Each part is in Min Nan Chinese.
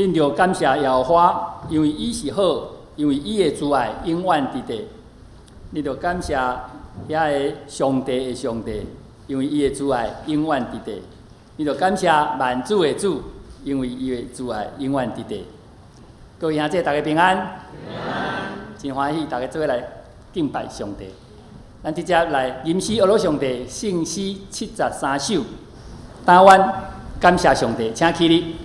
恁著感謝耶和華，因為伊是好，因為伊的慈愛永遠佇地。恁著感謝遐个上帝的上帝，因為伊的慈愛永遠佇地。恁著感謝萬主的主，因為伊的慈愛永遠佇地。各位兄弟，大家平安。平安。真歡喜，大家做伙來敬拜上帝。咱直接來吟詩學上帝聖詩73首，單願感謝上帝，請起立。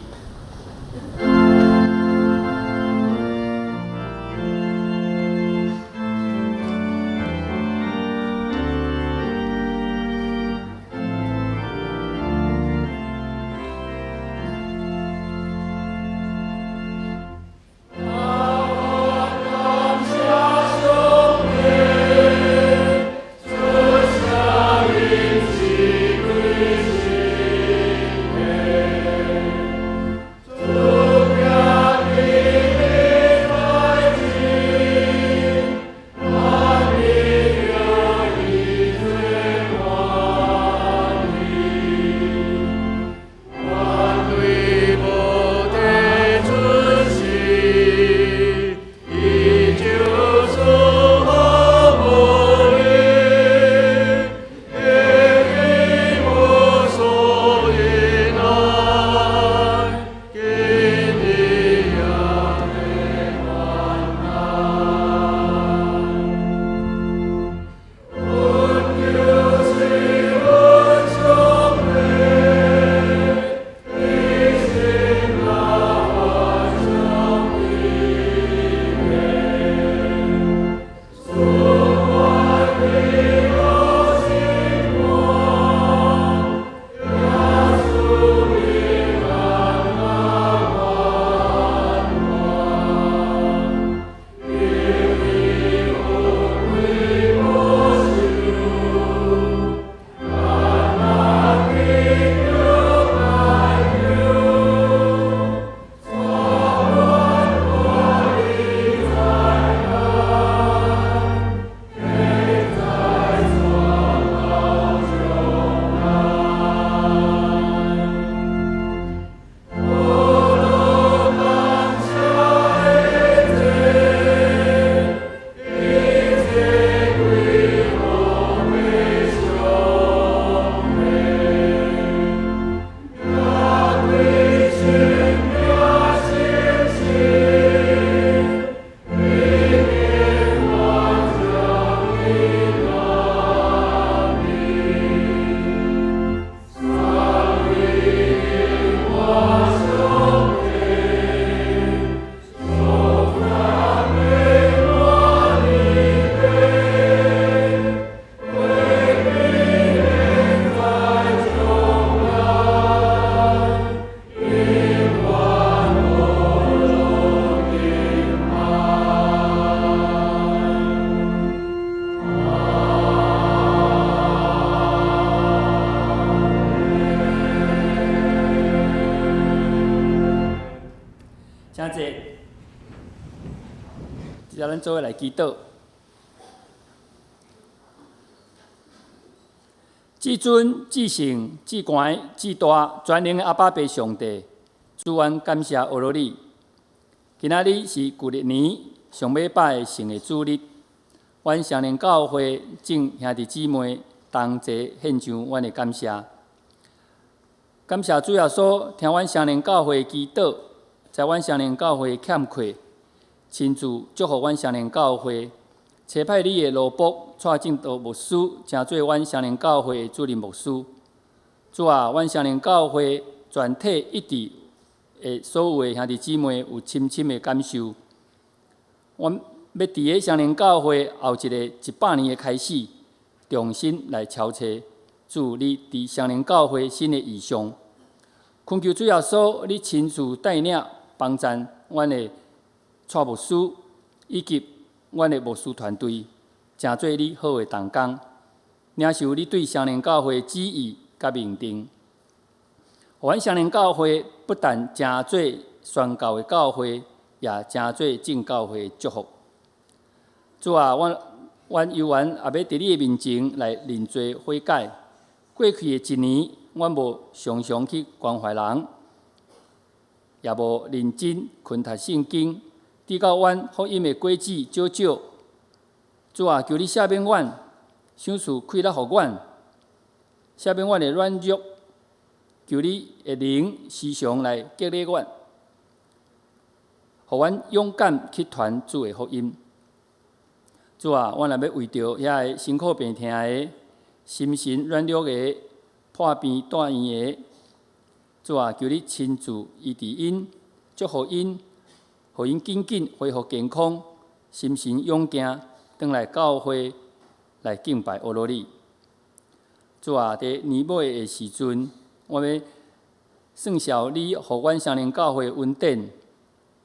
請坐，接下咱做伙來祈禱。至尊、至聖、至懸、至大、全能的阿爸父上帝，主，阮感謝阿羅你。今仔日是舊曆年上尾擺的聖的主日，阮雙靈教會眾兄弟姊妹同齊獻上阮的感謝。感謝主耶穌聽阮雙靈教會祈禱，知阮雙靈教會欠缺，親自祝福阮雙靈教會，差派你的奴僕蔡正道牧師，成做阮雙靈教會的主任牧師。主啊，阮雙靈教會全體一致的所有的兄弟姊妹有深深的感受。阮欲佇咧雙靈教會後一个100年的開始，重新來敲揣主你佇雙靈教會新的異象。懇求主耶穌，你親自帶領幫贊阮的蔡牧師以及阮的牧師團隊，成做你好的同工，領受你對雙靈教會旨意佮命定。予阮雙靈教會不但成做宣教的教會，也成做眾教會的祝福。主啊，阮阮猶原也欲佇你的面前來認罪悔改。過去的一年，阮無常常去關懷人，也無認真勤讀聖經，直到阮福音的果子少少。主啊，求你赦免阮，賞賜氣力予阮，赦免阮的軟弱。求你的靈時常來激勵阮，予阮勇敢去傳主的福音。主啊，阮若欲為著遐个辛苦病疼的、心神軟弱的、破病住院的，主啊，求你親自醫治𪜶，祝福𪜶，予𪜶緊緊恢復健康，心神勇健，轉來教會來敬拜阿羅你。主啊，佇年尾的時陣，我欲算數你予阮雙連教會恩典。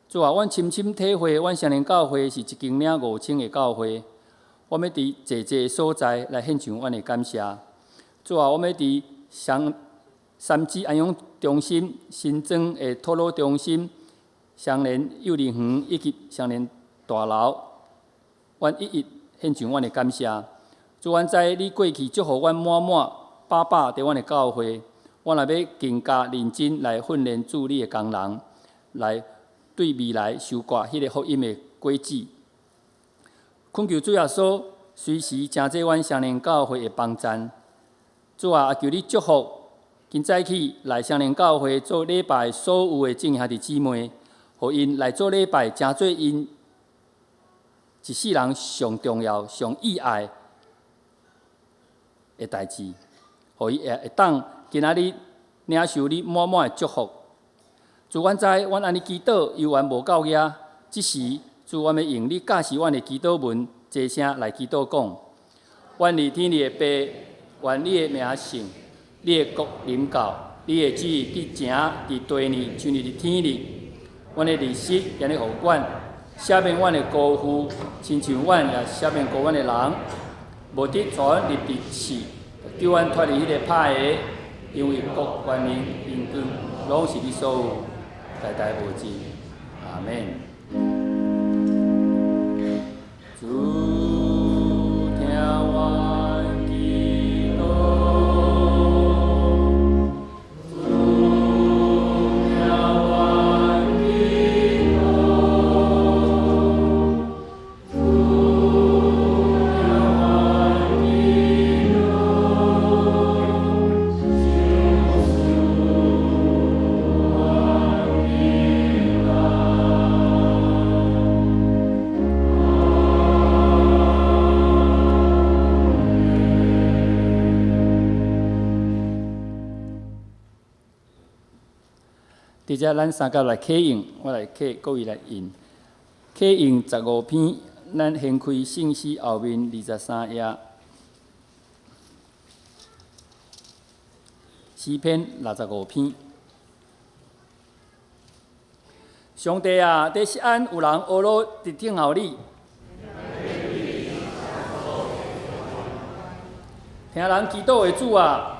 主啊，阮深深體會，阮雙連教會是一間領5000个教會。我欲佇濟濟所在來獻上阮的感謝。主啊，我欲佇雙三芝安養中心、新莊的托老中心、雙連幼兒園以及雙連大樓，阮一一獻上阮的感謝。主，阮知你過去祝福阮滿滿飽飽佇阮的教會，我若欲更加認真來訓練主你的工人，來對未來收割彼个福音的果子。懇求主耶穌隨時成做阮雙連教會的幫贊。主啊，求你祝福今早起來雙連教會做禮拜所有的眾兄弟姊妹，予𪜶來做禮拜，成做𪜶一世人上重要、上意愛的代誌，予伊會當今仔日領受你滿滿的祝福。主，阮知阮按呢祈禱猶原無夠額，這時主，阮欲用你教示阮的祈禱文，齊聲來祈禱講：阮佇天裡的父，願你的名聖，你的國臨到，你的旨意得成佇地裡，親像佇天裡。阮的日食今日予阮，赦免阮的辜負，親像阮也赦免辜阮的人，無得帶阮入佇試，救阮脫離彼个歹的，因為國權能榮光，攏是你所有，代代無盡。阿們。主聽阮祈禱，主聽阮祈禱，主聽阮祈禱，賞賜阮平安。佇遮咱三甲來啟應，我來啟，各位來應。啟應15篇，咱掀開聖詩後面23頁。詩篇65篇。上帝啊，佇錫安有人呵咾佇等候你，聽人祈禱的主啊，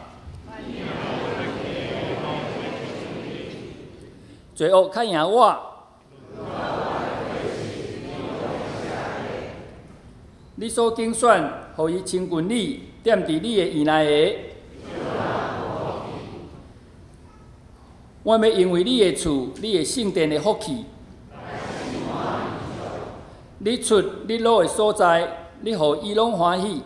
罪惡較贏我，你所揀選，予伊親近你，踮佇你的院內的。阮欲因為你的厝、你的聖殿的福氣。你出你落的所在，你予伊攏歡喜。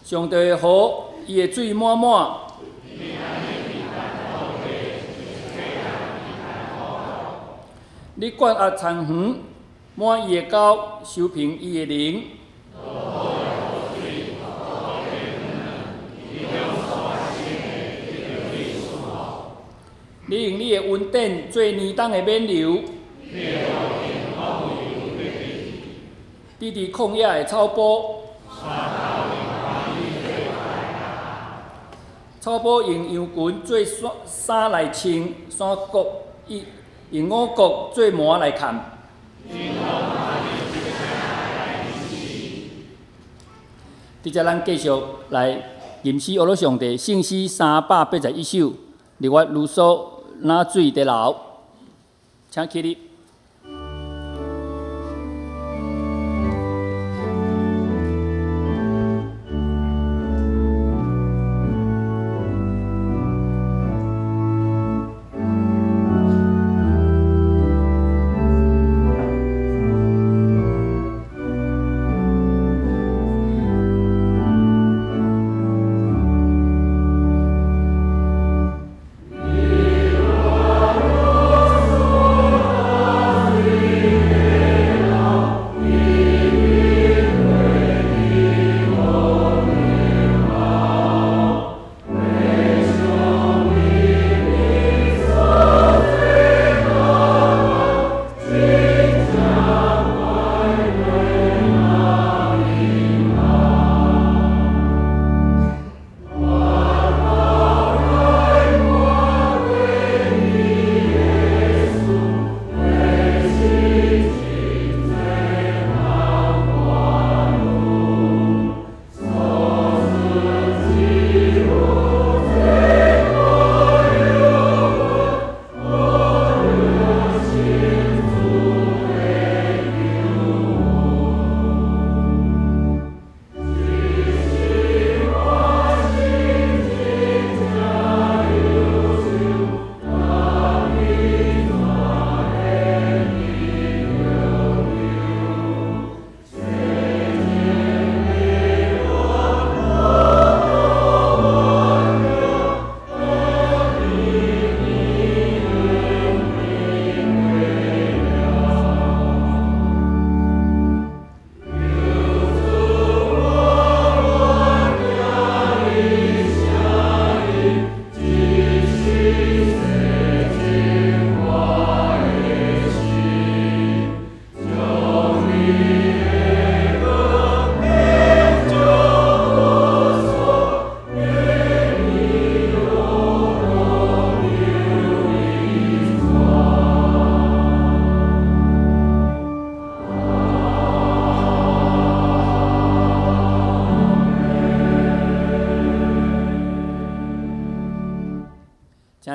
上帝的河，伊的水滿滿。你灌壓田園，滿伊的溝，修平伊的陵。你用你的恩典做年冬的冕旒，你佇曠野的草埔，草埔用羊群做衫來穿，山谷用五穀做縵來崁。佇遮咱繼續來吟詩阿羅上帝聖詩381首，日月如梭，若水在流，請起立。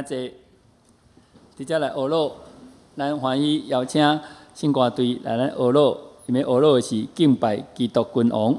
濟佇遮來學樂，咱歡喜邀請聖歌隊來咱學樂，𪜶欲學樂的是敬拜基督君王。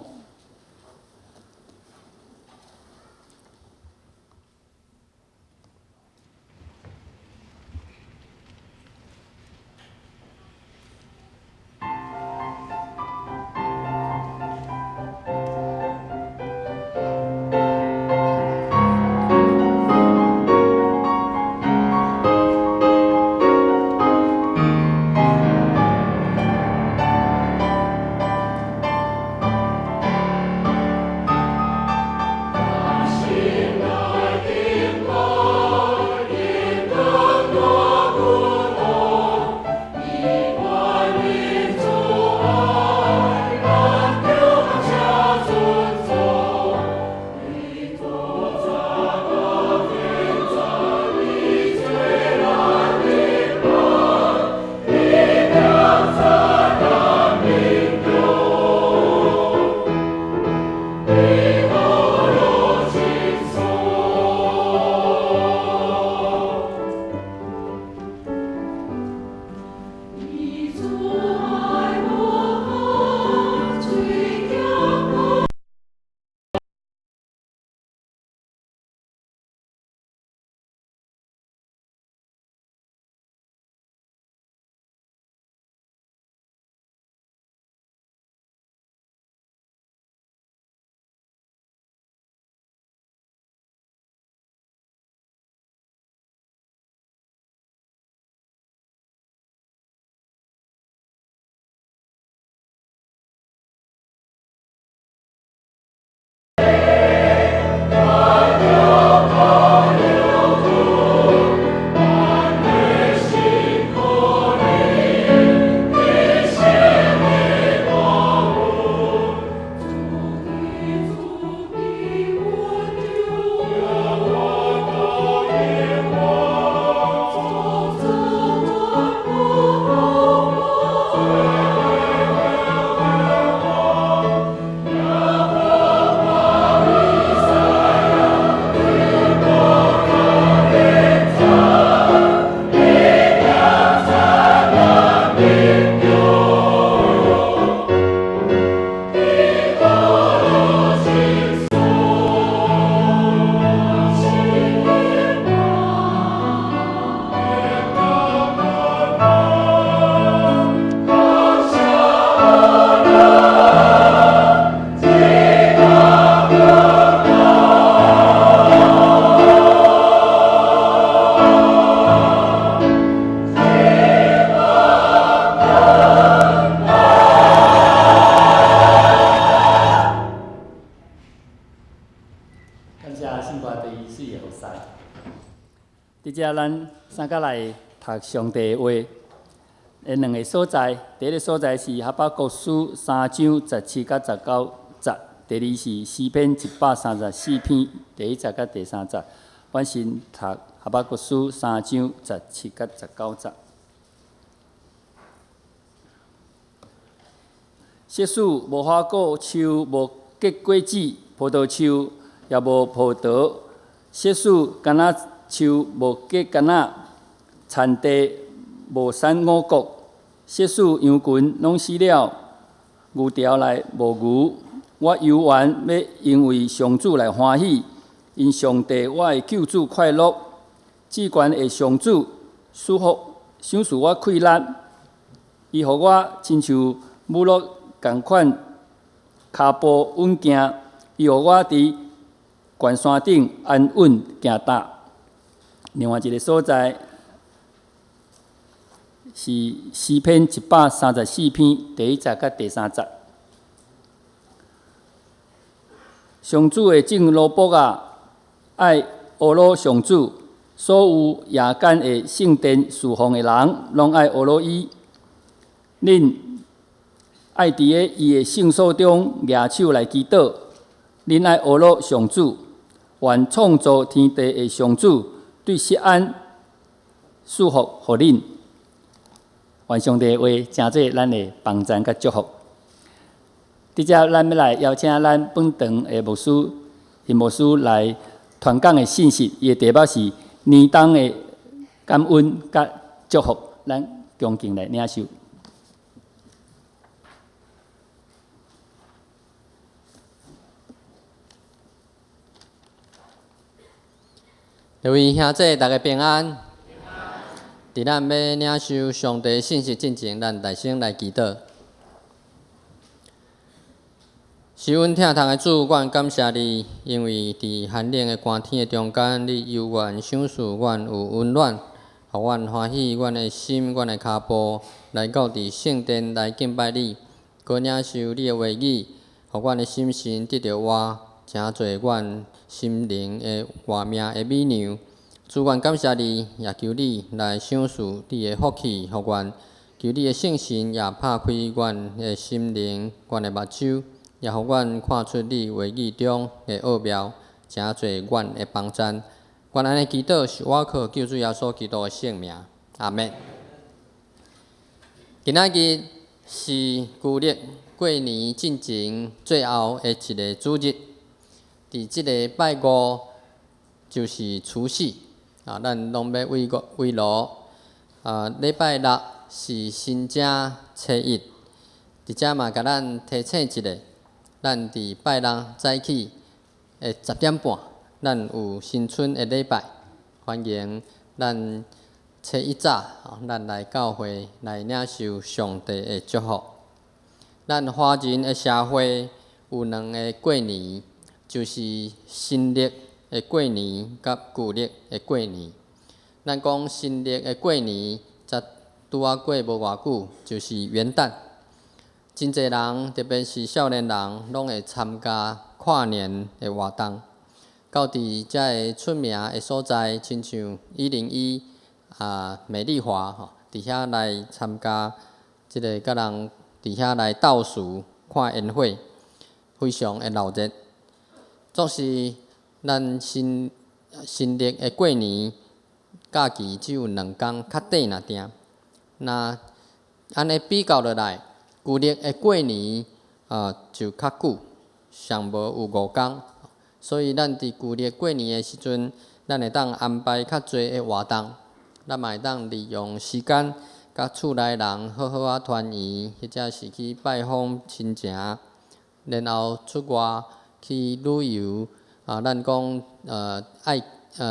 感謝聖歌隊水的服侍。佇遮咱三角來讀上帝的話，的兩个所在，第一个所在是哈巴谷書三章十七佮十九節，第二是詩篇一百三十四篇第一節佮第三節。阮先讀哈巴谷書三章十七佮十九節。即使無花果樹無結果子，葡萄樹也無葡萄；即使橄欖樹無結橄欖，田地無產五穀；即使羊群攏死了，牛牢內無牛，我猶原欲因為上主來歡喜，因上帝我的救主快樂。至懸的上主賜福，賞賜我氣力，伊予我親像母鹿仝款，跤步穩行，伊予我佇懸山頂安穩行踏。另外一个所在是詩篇一百三十四篇第一節佮第三節。上主的眾奴僕啊，愛呵咾上主；所有夜間的聖殿事奉的人，攏愛呵咾伊。恁愛佇咧伊的聖所中舉手來祈禱，恁愛呵咾上主，願創造天地的上主對錫安賜福予恁。願上帝的話成做咱的幫贊佮祝福。佇遮，咱欲來邀請咱本堂的牧師、邢牧師來傳講的信息，伊的題目是年冬的感恩佮祝福，咱恭敬來領受。各位兄弟，大家平安。佇咱欲領受上帝信息進前，咱大聲來祈禱。是阮疼痛的主，阮感謝你，因為佇寒冷的寒天的中間，你猶原賞賜阮有溫暖，予阮歡喜，阮的心，阮的跤步來到佇聖殿來敬拜你，閣領受你的話語，予阮的心神得著活，成做阮心靈的活命的米糧。主，阮感謝你，也求你來賞賜你的福氣，予阮，求你的聖神也拍開阮的心靈，阮的目睭。也予阮看出你話語中的奧妙，成做阮的幫贊。阮按呢祈禱，是倚靠救主耶穌基督的聖名。阿們。今仔日是舊曆過年進前最後的一个主日，佇這个拜五就是除夕，啊，咱攏欲圍圍爐。啊，禮拜六是新正初一，佇遮嘛共咱提醒一下。咱佇拜六早起的10點半，咱有新春的禮拜，歡迎咱初一早，咱來教會來領受上帝的祝福。咱華人的社會有兩个過年，就是新曆的過年佮舊曆的過年。咱講新曆的過年，才拄仔過無偌久，就是元旦。真濟人，特別是少年人，攏會參加跨年的活動，到佇遮个出名的所在，親像101啊、美麗華吼，佇遐來參加這个佮人佇遐來倒數看煙火，非常的鬧熱。總是咱新新曆的過年假期只有兩工較短爾定，若按呢比較落來。舊曆的過年啊，就較久，上無有五工，所以咱佇舊曆過年的時陣，咱會當安排較濟的活動，咱嘛會當利用時間，佮厝內人好好仔團圓，或者是去拜訪親情，然後出外去旅遊。啊，咱講愛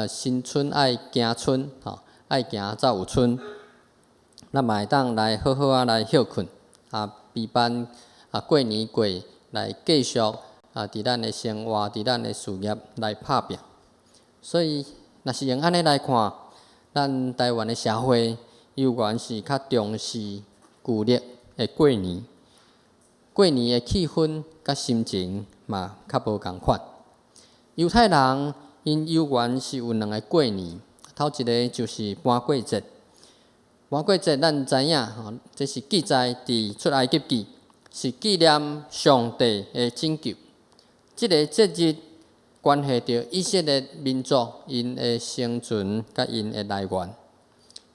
新春愛行春，吼，愛行才有春，咱嘛會當來好好仔來歇睏。啊，陪伴啊，過年過來繼續啊，佇咱的生活，佇咱的事業來拍拚。所以，若是用按呢來看，咱台灣的社會猶原是較重視舊曆的過年，過年的氣氛佮心情嘛較無仝款。猶太人𪜶猶原是有兩个過年，頭一个就是盤粿節。盤粿節咱知影吼，這是記載佇出埃及記，是紀念上帝的拯救。這个節日關係著以色列民族𪜶的生存佮𪜶的來源。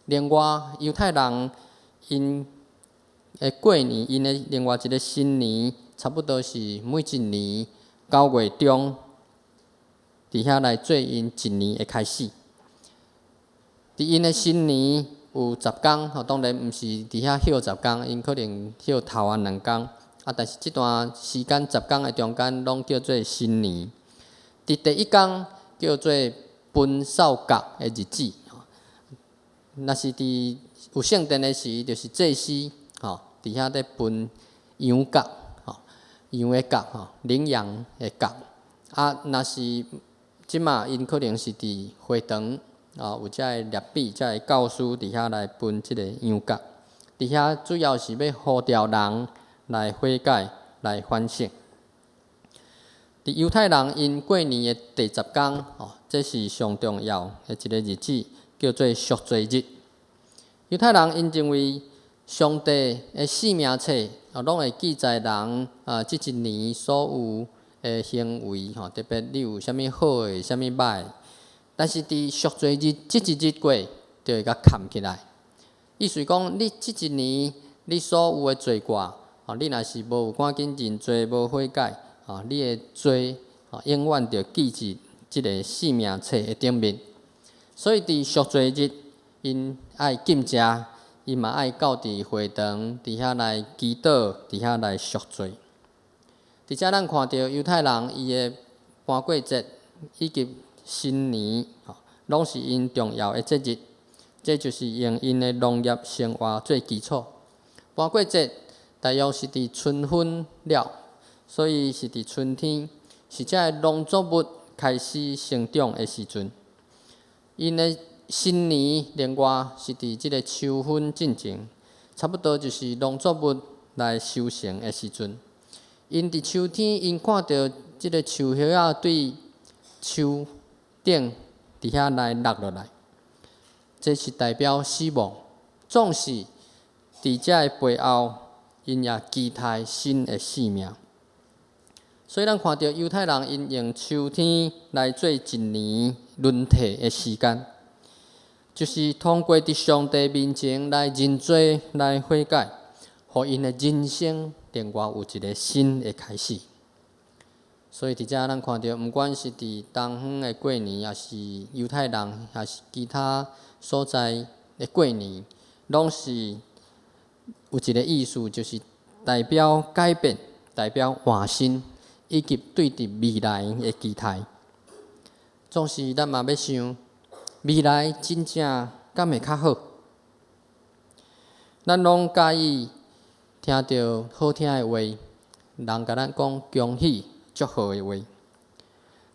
另外，猶太人𪜶的過年，𪜶的另外一个新年，差不多是每一年9月中，佇遐來做𪜶一年的開始。佇𪜶的新年有十工，吼，當然毋是佇遐歇十工，𪜶可能歇頭仔兩工。啊，但是這段時間十工的中間，攏叫做新年。佇第一工叫做分掃角的日子。若是佇有聖殿的時，就是祭司吼，佇遐咧分羊角，吼，羊的角，吼，羚羊的角。啊，若是這馬𪜶可能是佇會堂。啊，有遮个拉比、遮个教師佇遐來分這个羊角，佇遐主要是欲呼召人來悔改、來反省。佇猶太人𪜶過年的第十工，吼，這是上重要的一个日子，叫做贖罪日。猶太人𪜶認為上帝的生命冊啊，攏會記載人啊，這一年所有的行為，吼，特別你有啥物好的、啥物歹的。但是佇贖罪日這一日過，就會共崁起來。意思講，你這一年你所有的罪過，吼，你若是無有趕緊認罪、無悔改，吼，你的罪吼永遠著記佇這个生命冊的頂面。所以佇贖罪日， 𪜶愛禁食，𪜶嘛愛到佇會堂佇遐來祈禱，佇遐來贖罪。佇遮咱看著猶太人伊的盤粿節以及新年，吼，攏是𪜶重要的節日。這就是用𪜶的農業生活做基礎。盤粿節大約是佇春分了，所以是佇春天，是這个農作物開始成長的時陣。𪜶的新年另外是佇這個秋分進前，差不多就是農作物來收成的時陣。𪜶佇秋天，𪜶看著這个樹葉仔對樹頂佇遐來落落來，這是代表死亡。總是佇這个背後，𪜶也期待新的生命。所以咱看著猶太人𪜶用秋天來做一年輪替的時間，就是通過佇上帝面前來認罪、來悔改，予𪜶的人生另外有一个新的開始。所以佇遮咱看著，毋管是佇東方的過年，抑是猶太人，抑是其他所在的過年，攏是有一个意思，就是代表改變，代表換新，以及對佇未來的期待。總是咱嘛欲想，未來真正敢會較好？咱攏佮意聽著好聽的話，人共咱講恭喜、祝賀的話，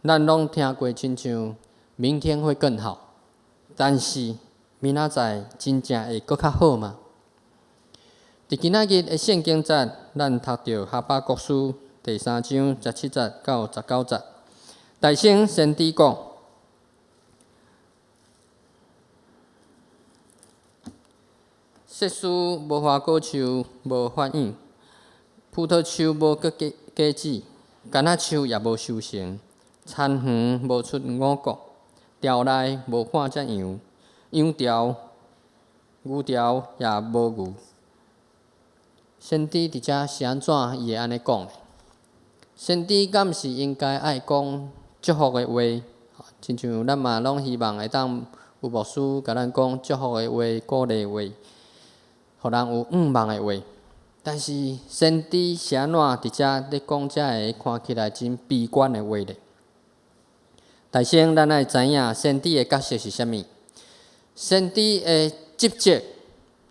咱攏聽過，親像明天會更好。但是明仔載真正會閣較好嗎？佇今仔日的聖經節，咱讀著哈巴谷書第三章十七節到十九節。大聲先知講：設施無花果樹無發湧，葡萄樹無結果子，橄欖樹也無收成，田園無出五穀，牢內無半隻羊，羊牢、牛牢也無牛。先知佇遮是按怎伊會按呢講？先知敢是應該愛講祝福的話？親像咱嘛攏希望會當有牧師共咱講祝福的話、鼓勵話，予人有向望的話。但是先知是按怎佇遮咧講遮个看起來真悲觀的話咧？大先咱愛知影先知的角色是啥物？先知的職責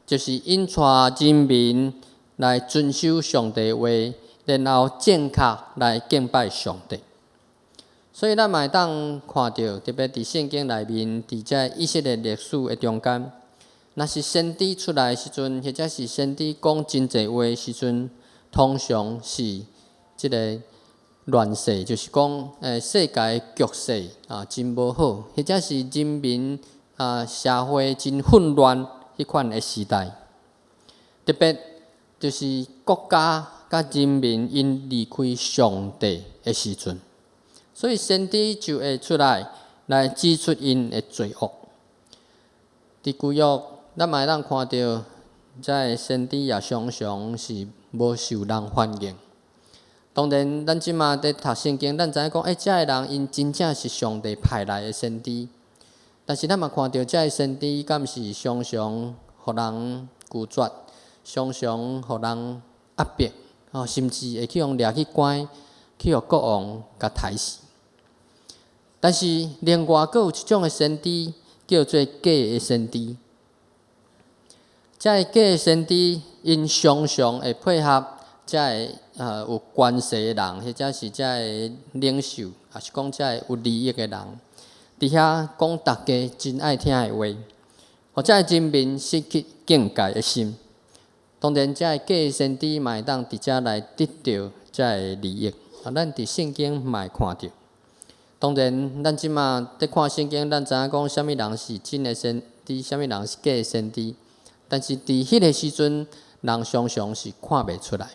就是引帶人民來遵守上帝話，然後正確來敬拜上帝。所以咱嘛會當看著，特別佇聖經內面，佇這以色列歷史的中間，若是先知出來的時陣，或者是先知講真濟話的時陣，通常是這个亂世，就是講世界局勢啊真無好，或者是人民啊社會真混亂彼款的時代。特別就是國家佮人民𪜶離開上帝的時陣，所以先知就會出來來指出𪜶的罪惡。佇舊約，咱嘛會當看著，這个先知也常常是無受人歡迎。當然，咱這馬佇讀聖經，咱知影講，欸，這个人𪜶真正是上帝派來的先知。但是咱嘛看著，這个先知敢是常常予人拒絕，常常予人壓迫，哦，甚至會去予掠去關，去予國王共刣死。但是另外，閣有一種的先知，叫做假的先知。這个假的先知，𪜶常常會配合這个有權勢的人，或者是這个領袖，抑是講這个有利益的人，佇遐講大家真愛聽的話，予這个人民失去敬虔的心。當然，這个假先知嘛會當佇遮來得著這个利益。啊，咱佇聖經嘛會看著。當然，咱這馬佇看聖經，咱知影講啥物人是真的先知，啥物人是假的先知。但是佇彼个時陣，人常常是看袂出來。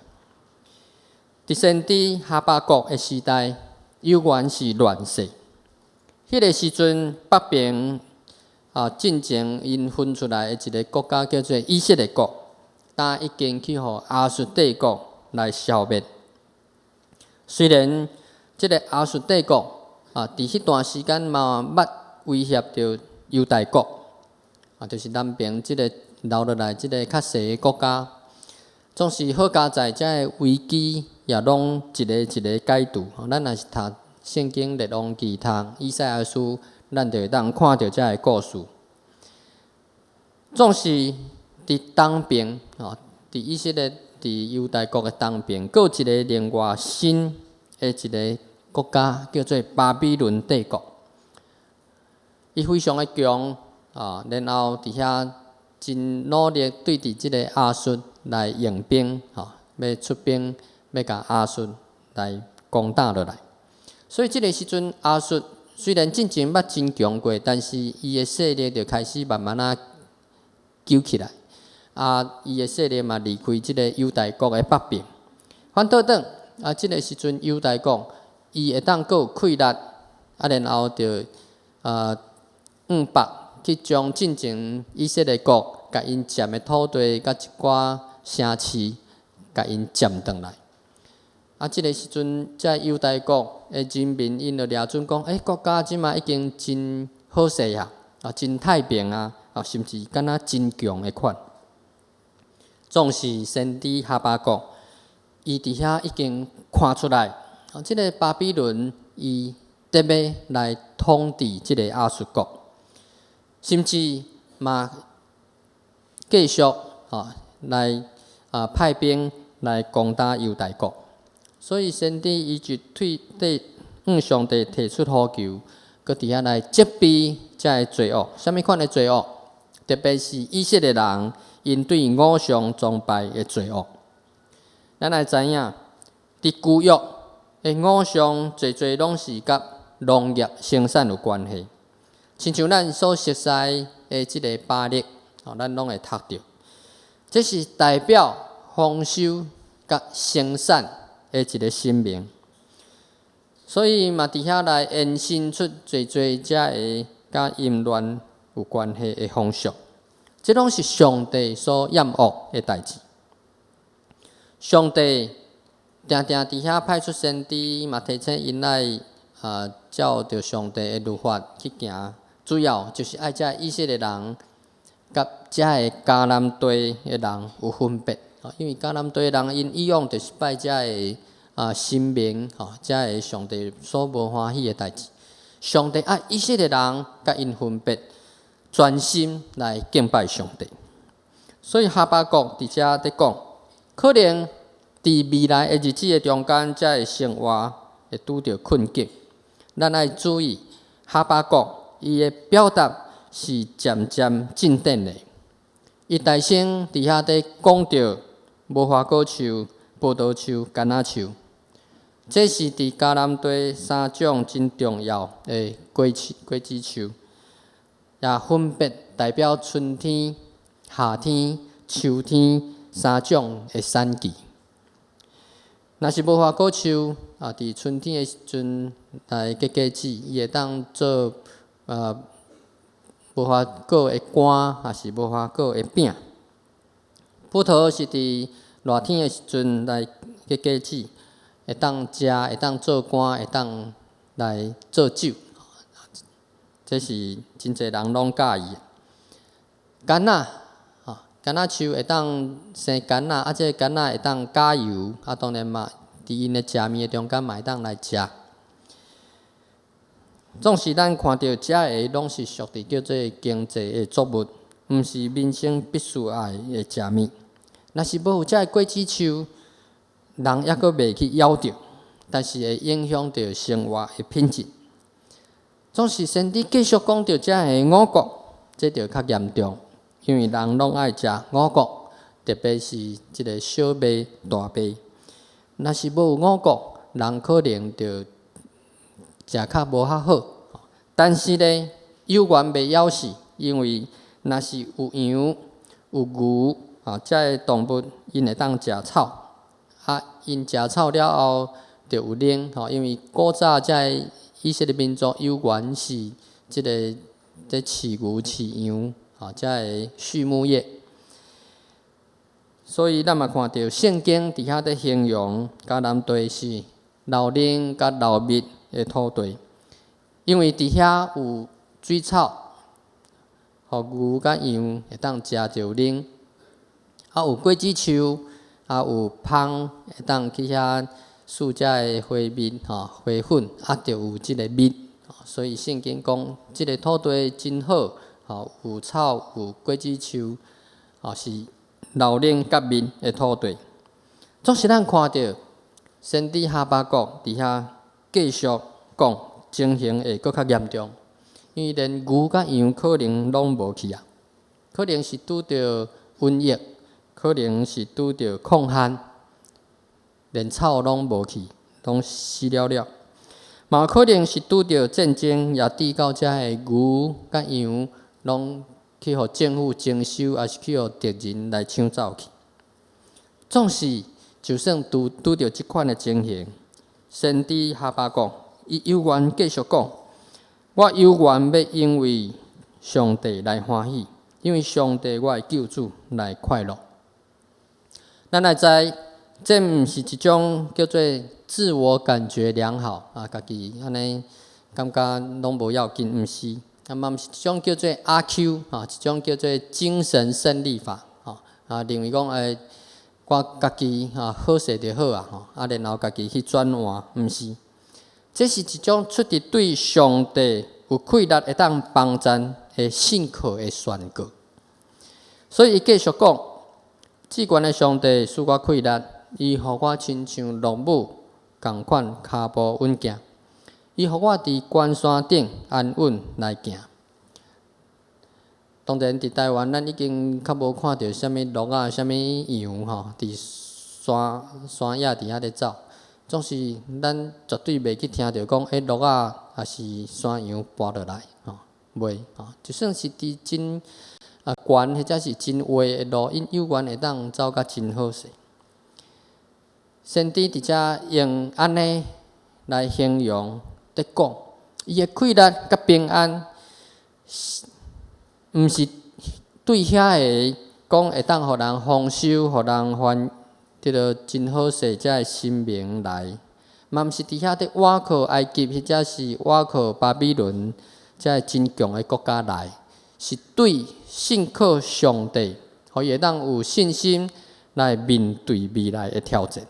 佇先知哈巴谷的時代，猶原是亂世。彼个時陣，北邊啊，進前𪜶分出來的一个國家叫做以色列國，但已經去予亞述帝國來消滅。雖然這个亞述帝國啊，佇彼段時間嘛捌威脅著猶大國，啊，就是南爿這个留落來這个較細的國家，總是好佳哉，遮个危機也攏一个一个解除。咱若是讀聖經列王紀、讀以賽亞書，咱就會當看著遮个故事。總是佇東爿，吼，佇以色列佇猶大國的東爿，閣有一个另外新的一个國家，叫做巴比倫帝國。伊非常的強，啊，然後佇遐真努力對佇這個亞述來用兵，吼，欲出兵欲共亞述來攻打落來。所以這个時陣，亞述雖然進前捌真強過，但是伊的勢力就開始慢慢仔揪起來。啊，伊的勢力嘛離開這个猶大國的北邊。反倒轉，啊，這个時陣猶大國伊會當閣有氣力，啊，然後就往北去將進前以色列國共𪜶佔的土地佮一寡城市，共𪜶佔轉來。啊，這个時陣，這猶大國的人民𪜶就掠準講，欸，國家這馬已經真好勢啊，啊，真太平啊，啊，甚至敢若真強的款。總是先知哈巴谷，伊佇遐已經看出來，啊，這个巴比倫伊特欲來統治這个亞述國，甚至嘛繼續啊來派兵來攻打猶大國。所以先知伊就對對向上帝提出呼求，閣佇遐來責備遮个罪惡。啥物款的罪惡？特別是以色列人𪜶對偶像崇拜的罪惡。咱來知影，佇舊約的偶像，濟濟攏是佮農業生產有關係。親像咱所熟悉的這个巴力，吼，咱攏會讀著。這是代表豐收佮生產的一个神明，所以嘛佇遐來延伸出濟濟遮个佮淫亂有關係的風俗。這攏是上帝所厭惡的代誌。上帝定定佇遐派出先知，嘛提醒𪜶愛照著上帝的律法去行，主要就是愛遮以色列人佮遮个迦南地的人有分別。因為迦南地的人𪜶以往就是拜遮个神明，吼，遮个上帝所無歡喜的代誌。上帝愛以色列人佮𪜶分別，專心來敬拜上帝。所以哈巴谷佇遮佇講，可能佇未來的日子的中間，遮个生活會拄著困境。咱愛注意，哈巴谷伊的表達是漸漸進展的。伊大聲佇遐佇講著無花果樹、葡萄樹、柑仔樹，這是佇迦南地三種真重要的果樹、果子樹，也分別代表春天、夏天、秋天三種的產季。若是無花果樹啊，佇春天的時陣來結果子，伊會當做無花果的乾，抑是無花果的餅。葡萄是佇熱天的時陣來結果子，會當食，會當做乾，會當來做酒。這是真濟人攏佮意的。柑仔，吼，柑仔樹會當生柑仔，啊，這个柑仔會當加油，啊，當然嘛，佇𪜶的食物的中間嘛會當來食。總是咱看著遮个攏是屬佇叫做經濟的作物，毋是民生必須愛的食物。若是無有遮个果子樹，人猶閣袂去枵著，但是會影響著生活的品質。總是先知繼續講著遮个五穀，這就較嚴重，因為人攏愛食五穀，特別是這个小麥、大麥。若是無有五穀，人可能就食較無較好。但是呢，有緣袂枵死，因為若是有羊、有牛啊，遮个動物𪜶會當食草，啊，𪜶食草了後就有奶吼，因為古早遮个以色列民族有緣是這個佇飼牛飼羊啊，遮个畜牧業。所以咱嘛看著聖經佇遐佇形容迦南地是流奶佮流蜜的土地，因為佇遐有水草、予牛佮羊會當食著奶，啊有果子樹，啊有蜂會當去遐採遮的花蜜吼、花粉，啊，就有這个蜜。所以聖經講，這个土地真好，吼，有草有果子樹，吼是流奶佮蜜的土地。總是咱看著先知哈巴谷佇遐繼續講，情形會閣較嚴重，因為連牛佮羊可能攏無去啊，可能是拄著瘟疫，可能是拄著礦旱，連草攏無去，攏死了了。嘛可能是拄著戰爭，也致到遮的牛佮羊攏去予政府徵收，抑是去予敵人來搶走去。總是，就算拄拄著這款的情形，先知哈巴谷伊猶原繼續講：我猶原欲因為上帝來歡喜，因為上帝我的救主來快樂。咱來知，這毋是一種叫做自我感覺良好啊，家己按呢感覺攏無要緊，毋是。啊嘛毋是一種叫做阿 Q 啊，一種叫做精神勝利法吼啊，認為講欸，我家己啊好勢就好啊吼，啊然後家己去轉換，毋是。這是一種出自對上帝有氣力會當幫贊的信靠的宣告。所以伊繼續講，至懸的上帝賜我氣力，伊予我親像駱母仝款跤步穩健，伊予我佇懸山頂安穩來行。當然，佇台灣，咱已經較無看著啥物鹿仔、啥物羊吼，佇山山野佇遐咧走。總是咱絕對袂去聽著講，欸，鹿仔抑是山羊跋落來，吼，袂吼。就算是佇真懸或者是真滑的路，𪜶猶原會當走甲真好勢。先知佇遮用按呢來形容，佇講，伊的氣力佮平安，毋是對遐个講會當予人豐收、予人歡，這个真好勢，遮的神明來，嘛毋是佇遐佇倚靠埃及，或者是倚靠巴比倫遮个真強的國家來，是對信靠上帝，予伊會當有信心來面對未來的挑戰。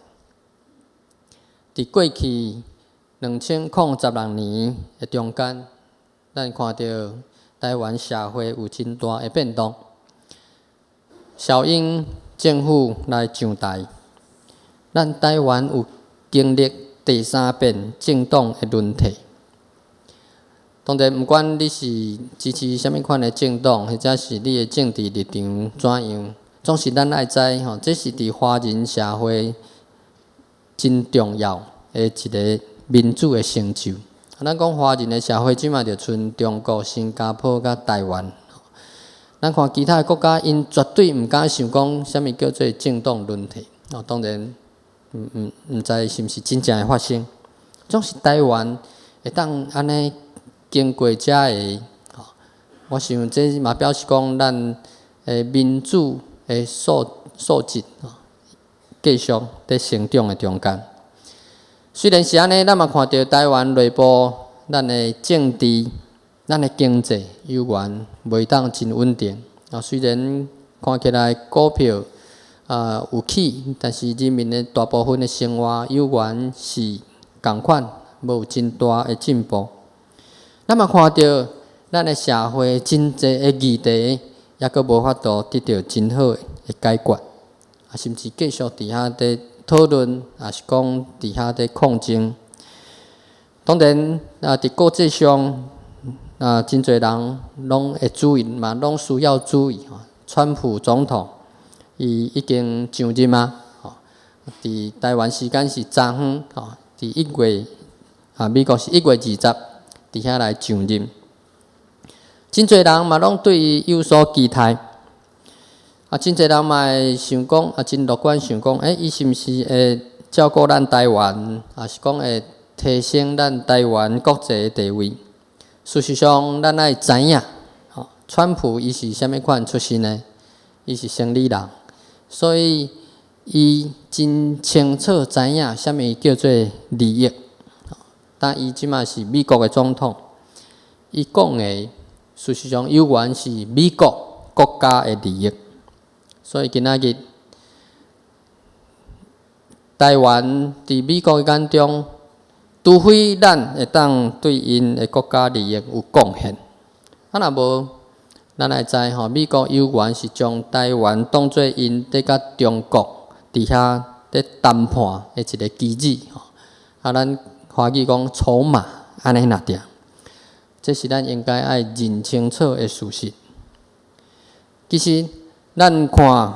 佇過去2016年的中間，咱看著台灣社會有真大的變動，小英政府來上台，咱台灣有經歷第三遍政黨的輪替。當然，毋管你是支持啥物款的政黨，或者是你的政治立場怎樣，總是咱愛知吼，這是佇華人社會真重要的一个民主的成就。咱講華人的社會，這馬就賰中國、新加坡佮台灣。咱看其他的國家，𪜶絕對毋敢想講啥物叫做政黨輪替。哦，當然，毋知是毋是真正會發生。總是台灣會當按呢經過遮个，我想這嘛表示講咱的民主的素質，繼續佇成長的中間。雖然是按呢，咱嘛看著台灣內部，咱的政治、咱的經濟猶原袂當真穩定。啊，雖然看起來股票啊有起，但是人民的大部分的生活猶原是仝款，無有真大的進步。咱嘛看著咱的社會真濟的議題，猶閣無法度得著真好的解決，啊，甚至繼續佇遐佇討論，抑是講佇遐佇抗爭。當然，啊，佇國際上，啊，真濟人攏會注意嘛，攏需要注意吼。川普總統，伊已經上任啊，吼，佇台灣時間是昨昏，吼，佇一月，啊，美國是1月20，佇遐來上任。真濟人嘛攏對伊有所期待。啊，真濟人嘛會想講，啊，真樂觀想講，欸，伊是毋是會照顧咱台灣，抑是講會提升咱台灣國際的地位？事實上，咱愛知影，吼，川普伊是啥物款出身的？伊是生理人，所以伊真清楚知影啥物叫做利益。但伊這馬是美國的總統，伊講的事實上猶原是美國國家的利益。所以今仔日台灣佇美國的眼中，除非咱會當對𪜶的國家利益有貢獻，啊若無，咱愛知吼，美國猶原是將台灣當做𪜶佇佮中國佇遐咧談判的一個棋子吼。啊，咱華語講籌碼按呢爾爾，這是咱應該愛認清楚的事實。其實，咱看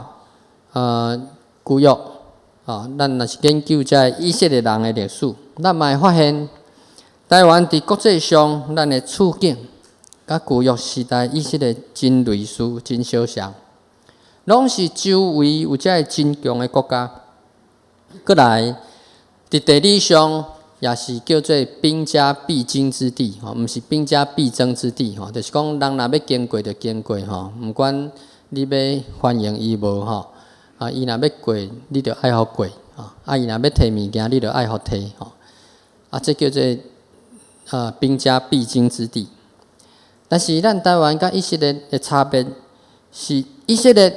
舊約，啊，咱若是研究這个以色列人的歷史，咱嘛會發現，台灣佇國際上，咱的處境，佮舊約時代以色列真類似，真相像，攏是周圍有這个真強的國家。閣來，佇地理上也是叫做兵家必經之地，吼，毋是兵家必爭之地，吼，就是講人若欲經過就經過，吼，毋管你欲歡迎伊無，吼，啊，伊若欲過，你就愛予過，吼，啊，伊若欲提物件，你就愛予提，吼，啊，這叫做兵家必經之地。但是咱台灣佮以色列的差別是，以色列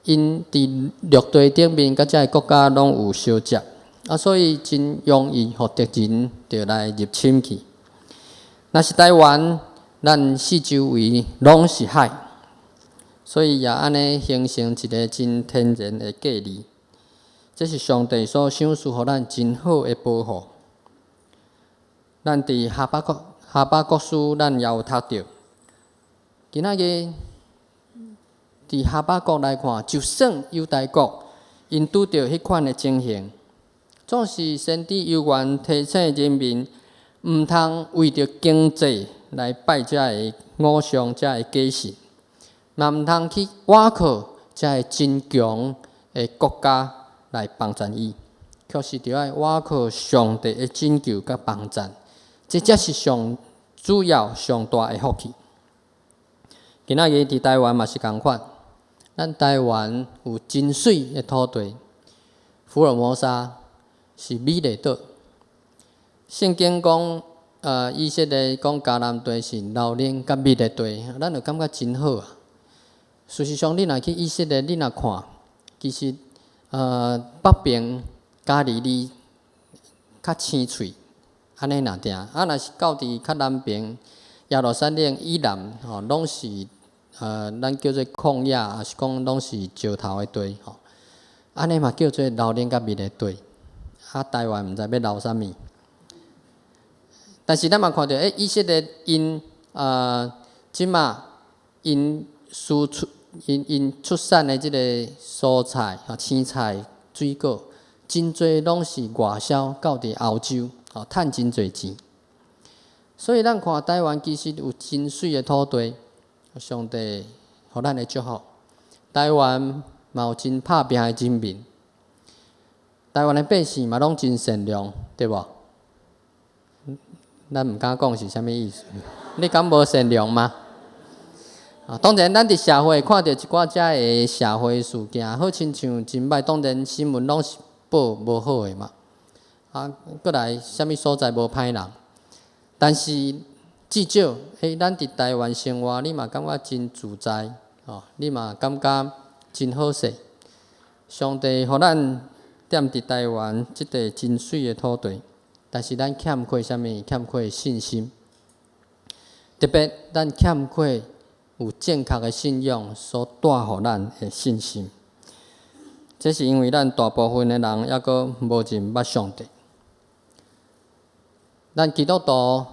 𪜶佇陸地頂面佮這个國家攏有相接，啊，所以真容易予敵人就來入侵去。若是台灣，咱四周圍攏是海，所以也按呢形成一个真天然的隔離。這是上帝所賞賜予咱真好的保護。咱佇哈巴谷書，咱也有讀著。今仔日佇哈巴谷來看，就算猶大國𪜶拄著彼款的情形，總是先知猶原提醒人民，毋通為著經濟來拜這个偶像、這个假神，嘛毋通去倚靠這个真強的國家來幫贊伊，卻是著愛倚靠上帝的拯救佮幫贊，這才是上主要、上大的福氣。今仔日佇台灣嘛是仝款，咱台灣有真媠的土地，福爾摩沙是美麗島。聖經講，以色列講迦南地是流奶佮蜜的地，咱就感覺真好啊。事實上，你若去以色列，你若看，其實，北邊加利利較青翠，按呢爾爾。啊，若是到佇較南邊耶路撒冷以南，吼，攏是咱叫做曠野，抑是講攏是石頭的地，吼。按呢嘛叫做流奶佮蜜的地。啊，台灣毋知欲流啥物。但是咱嘛看著，以色列𪜶這馬𪜶輸出𪜶出產的這个蔬菜、青菜、水果，真濟攏是外銷到佇歐洲，吼，趁真濟錢。所以咱看台灣其實有真媠的土地，上帝予咱的祝福。台灣嘛有真拍拚的人民，台灣的百姓嘛攏真善良，對無？咱毋敢講是啥物意思，你敢無善良嗎？啊，當然，咱佇社會看著一寡遮个社會事件，好親像真歹。當然，新聞攏是報無好的嘛。啊，閣來啥物所在無歹人，但是至少，咱佇台灣生活，你嘛感覺真自在，哦，你嘛感覺真好勢。上帝予咱踮佇台灣這塊真媠的土地，但是咱欠缺啥物？欠缺信心。特別咱欠缺有正確的信仰所帶予咱的信心。這是因為咱大部分的人猶閣無認捌上帝。咱基督徒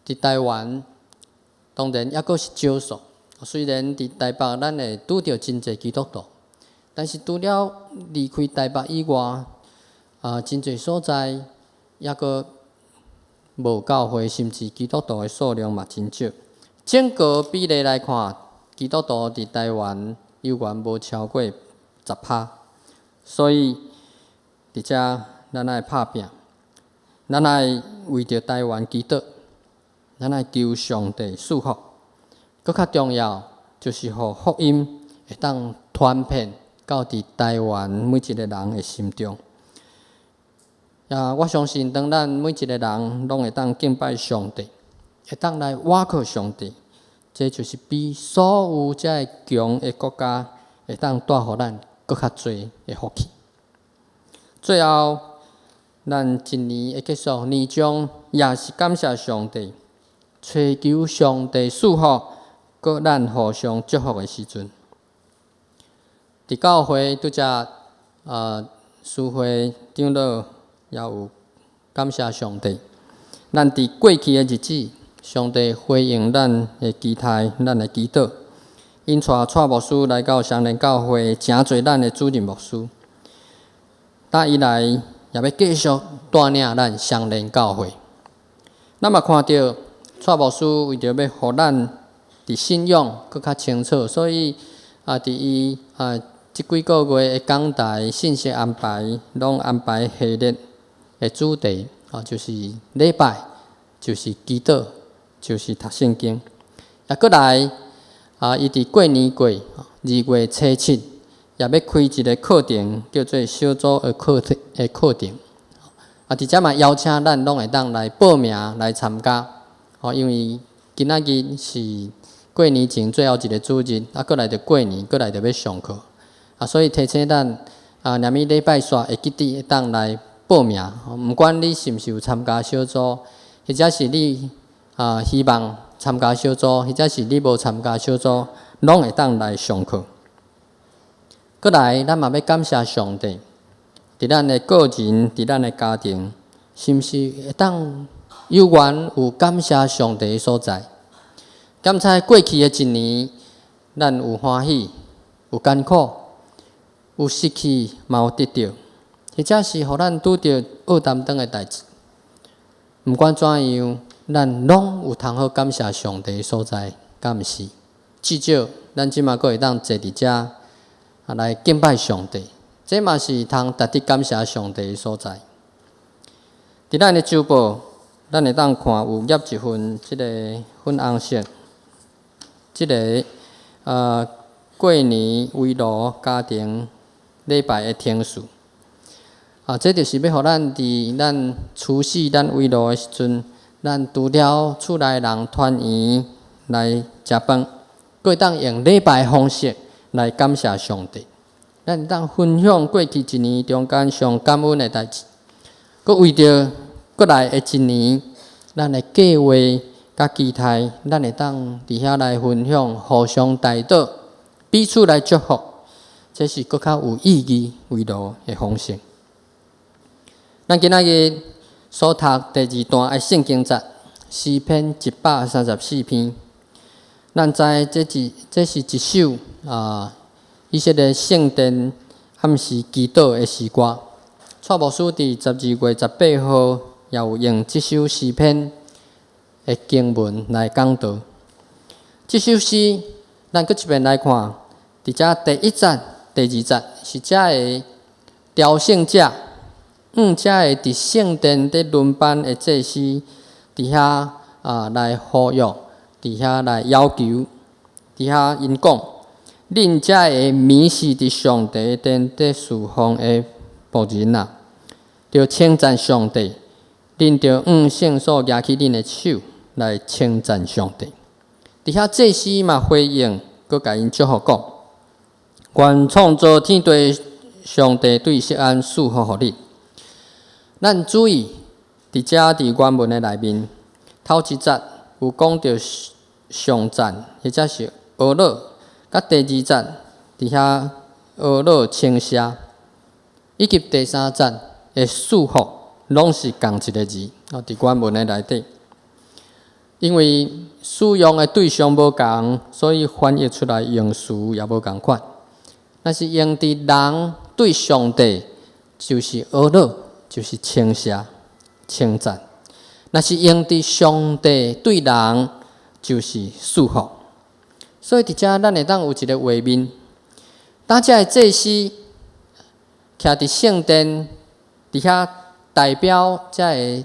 佇台灣，當然猶閣是少數。雖然佇台北咱會拄著真濟基督徒，但是除了離開台北以外，啊，真濟所在猶閣無教會，甚至基督徒的數量嘛真少。整個比例來看，基督徒佇台灣猶原無超過10%，所以佇遮咱愛拍拚，咱愛為著台灣祈禱，咱愛求上帝賜福。閣較重要，就是予福音會當傳遍到佇台灣每一个人的心中。啊，我相信當咱每一个人攏會當敬拜上帝，會當來倚靠上帝，這就是比所有遮个強的國家會當帶予咱閣較濟的福氣。最後，咱一年的結束，年終也是感謝上帝，揣求上帝賜福，閣咱互相祝福的時陣。佇教會拄才司會長老也有感謝上帝。咱佇過去的日子，上帝回應咱的期待，咱的祈禱，𪜶帶蔡牧師來到雙連教會，成做咱的主任牧師。打以來也欲繼續帶領咱雙連教會。咱嘛看著蔡牧師為著欲予咱佇信仰閣較清楚，所以佇伊這幾個月的講台信息安排，攏安排系列的主題，就是禮拜，就是祈禱，就是讀聖經。也閣來伊佇過年過2月初7，也欲開一个課程，叫做小組的課程。佇遮嘛邀請咱攏會當來報名來參加。因為今仔日是過年前最後一个主日，閣來就過年，閣來就欲上課。所以提醒咱，若物禮拜煞會記得會當來報名。毋管你是毋是有參加小組，或者是你希望參加小組，或者是你無參加小組，攏會當來上課。閣來，咱嘛欲感謝上帝，佇咱的個人，佇咱的家庭，是毋是會當有緣有感謝上帝的所在？感謝過去的一年，咱有歡喜，有艱苦，有失去，嘛有得著，或者是予咱拄著惡擔當的代誌。毋管怎樣，咱攏有通好感謝上帝的所在，敢毋是？至少咱這馬閣會當坐佇遮來敬拜上帝，這嘛是通值得感謝上帝的所在。佇咱的週報，咱會當看有頁一份這个粉紅色，這个過年圍爐家庭禮拜的程序。這就是欲予咱佇咱除夕咱圍爐的時陣，咱除了厝內人團圓來食飯，閣會當用禮拜的方式來感謝上帝。咱會當分享過去一年中間上感恩的代誌，閣為著閣來的一年，咱的計劃佮期待，咱會當佇遐來分享，互相代禱，彼此來祝福，這是閣較有意義圍爐的方式。咱今仔日所讀第二段的聖經節，詩篇134篇。咱知這是一首以色列聖殿暗時祈禱的詩歌。蔡牧師佇12月18號也有用這首詩篇的經文來講道。這首詩，咱閣一遍來看，佇遮第一節、第二節是遮个朝聖者，向遮个佇聖殿佇輪班的祭司，佇遐來呼籲，佇遐來要求，佇遐𪜶講：恁遮个迷失佇上帝殿佇侍奉的僕人啊，著稱讚上帝，恁著向聖所舉起恁的手來稱讚上帝。佇遐祭司嘛回應，閣共𪜶祝福講：願創造天地上帝對錫安賜福予恁。咱注意，佇遮佇原文的內面，頭一節有講著頌讚，或者是呵咾，佮第二節佇遐呵咾稱謝，以及第三節的賜福，攏是仝一个字。佇原文的內底，因為使用的對象無仝，所以翻譯出來用詞也無仝款。若是用佇人對上帝，就是呵咾，就是稱謝、稱讚；若是用佇上帝對人，就是賜福。所以佇遮，咱會當有一个畫面，當這个祭司徛佇聖殿，佇遐代表這个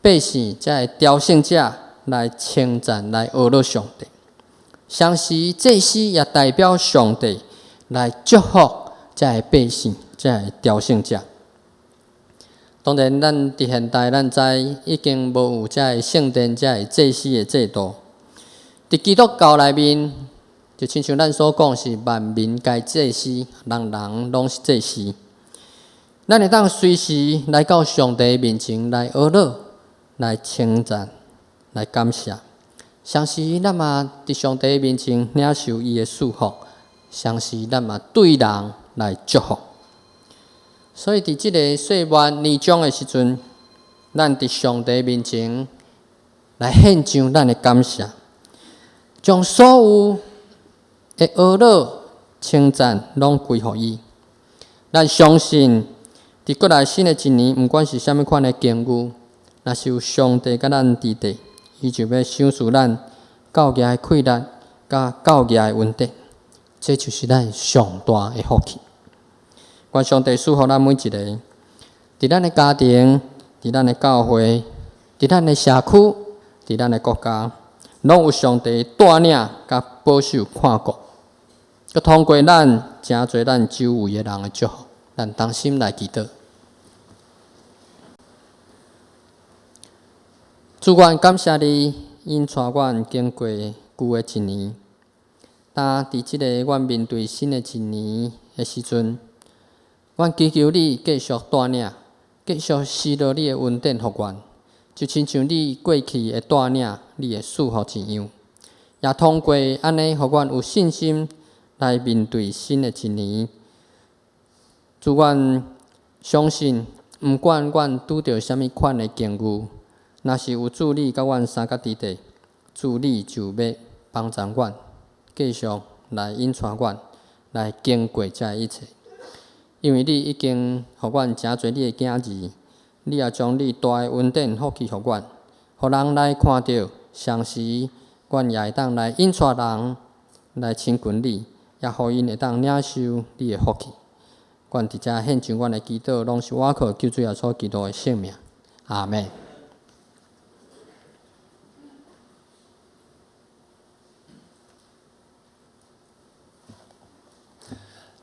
百姓、這个朝聖者來稱讚、來呵咾上帝。同時，祭司也代表上帝來祝福這个百姓、這个朝聖者。當然，咱佇現代，咱知已經無有這个聖殿、這个祭司的制度。佇基督教內面，就親像咱所講是萬民皆祭司，人人攏是祭司。咱會當隨時來到上帝面前來呵咾、來稱讚、來感謝。同時，咱嘛佇上帝面前領受伊的祝福，同時咱嘛對人來祝福。所以，佇這个歲末年終的時陣，咱佇上帝面前來獻上咱的感謝，將所有的呵咾、稱讚攏歸予伊。咱相信，佇過來新的一年，毋管是啥物款的境遇，若是有上帝佮咱佇咧，伊就欲賞賜咱夠額的氣力，佮夠額的恩典。這就是咱上大的福氣。願上帝賜予咱每一个，佇咱的家庭，佇咱的教會，佇咱的社區，佇咱的國家，攏有上帝帶領佮保守看顧，閣通過咱誠濟咱周圍的人的祝福，咱同心來祈禱。主，阮感謝你，引帶阮經過舊的一年。當佇這个阮面對新的一年的時陣，阮祈求你繼續帶領，繼續施落你的恩典予阮，就親像你過去的帶領，你的祝福一樣。也通過按呢，予阮有信心來面對新的一年。主，阮相信，毋管阮拄著啥物款的境遇，若是有主你佮阮相佮佇咧，主你就欲幫助阮，繼續來引帶阮，來經過這一切。因為你已經予阮誠濟你的囝兒，你也將你大的恩典福氣予阮，予人來看著，同時阮也會當來引帶人來親近你，也予𪜶會當領受你的福氣。阮佇遮獻上阮的祈禱，攏是倚靠救主耶穌基督的聖名。阿們。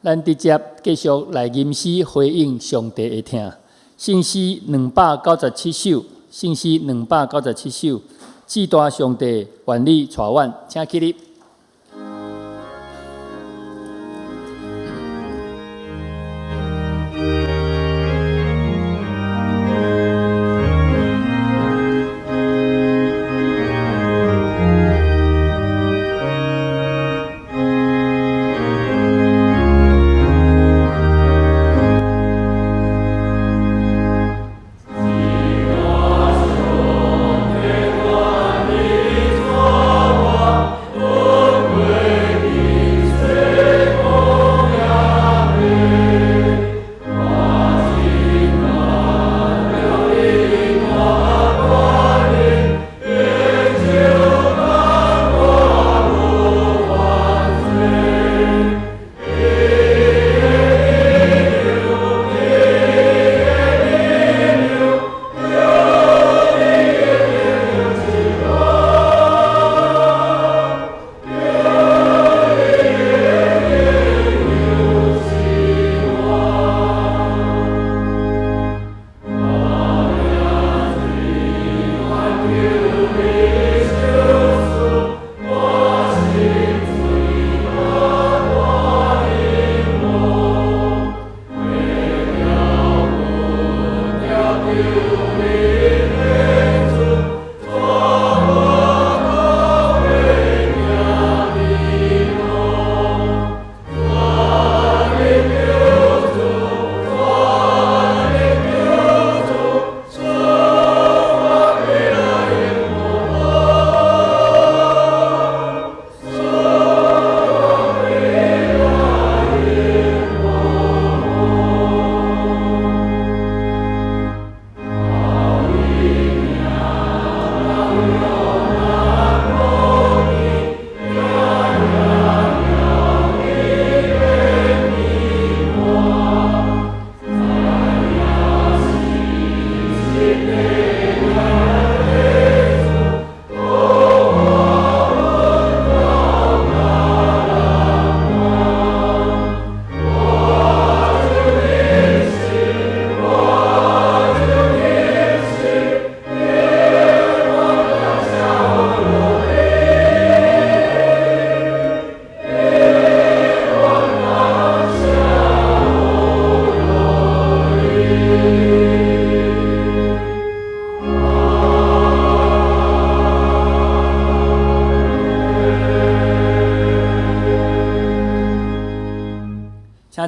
咱直接繼續來吟詩回應上帝的疼。聖詩297首，聖詩297首，至大上帝願你帶阮，請起立。至大上帝，願你帶阮。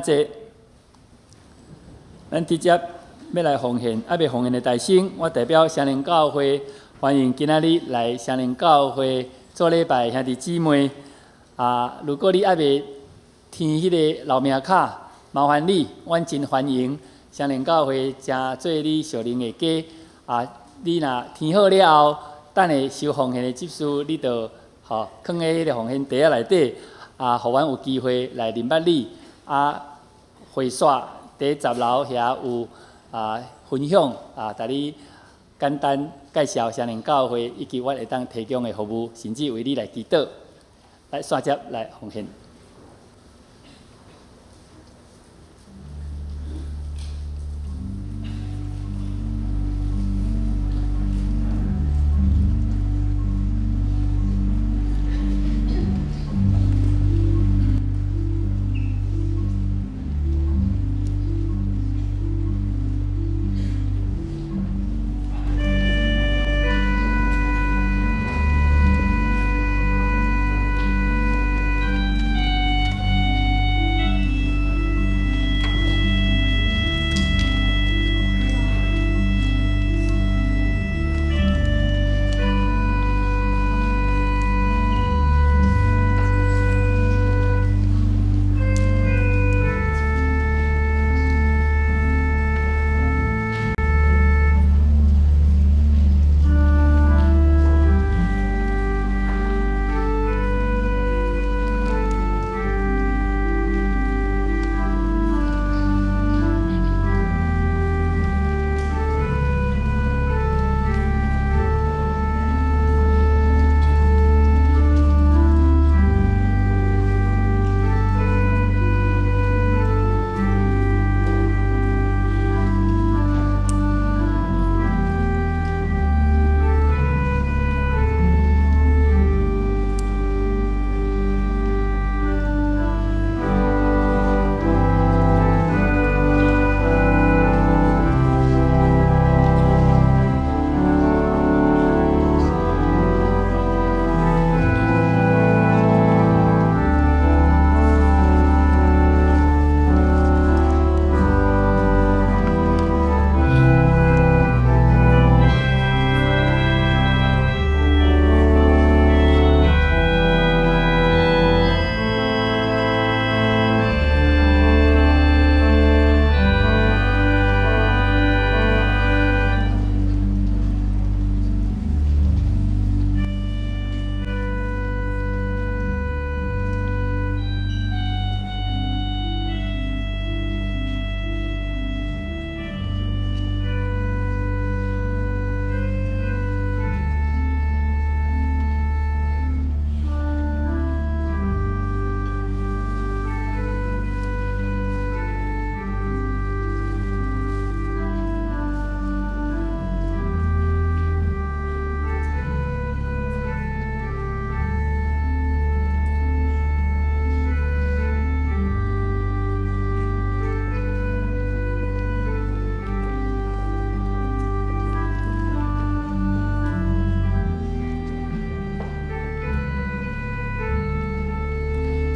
坐。咱直接欲來奉獻，猶未奉獻的大先，我代表雙靈教會歡迎今仔日來雙靈教會做禮拜的兄弟姊妹。啊，如果你猶未填彼个留名卡，麻煩你，阮真歡迎雙靈教會誠做你屬靈的家。啊，你若填好了後，等下收奉獻的執事，你就吼囥佇彼个奉獻袋仔內底，啊，予阮有機會來認捌你。啊，會所佇10樓遐有啊分享啊，共你簡單介紹雙靈教會以及阮會當提供的服務，甚至為你來祈禱。來，煞接來奉獻。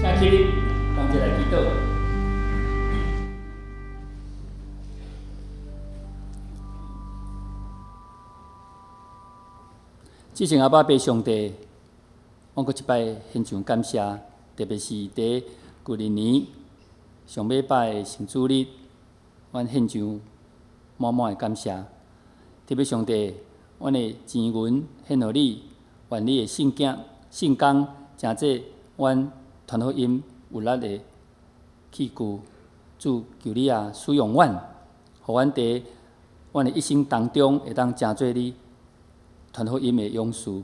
請起立，同齊來祈禱。至聖阿爸父上帝，我閣一擺獻上感謝，特別是佇舊曆年上尾擺的聖主日，阮獻上滿滿的感謝。特別上帝，阮的錢銀獻予你，願你的聖經、聖工，成做阮傳福音有力的器具。主求你啊，使用阮，予阮佇阮的一生當中，會當成做你傳福音的勇士、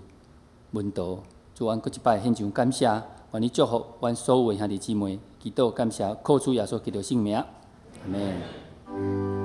門徒。主，阮閣一擺獻上感謝，願你祝福阮所有的兄弟姊妹，祈禱感謝，靠主耶穌基督聖名，阿們。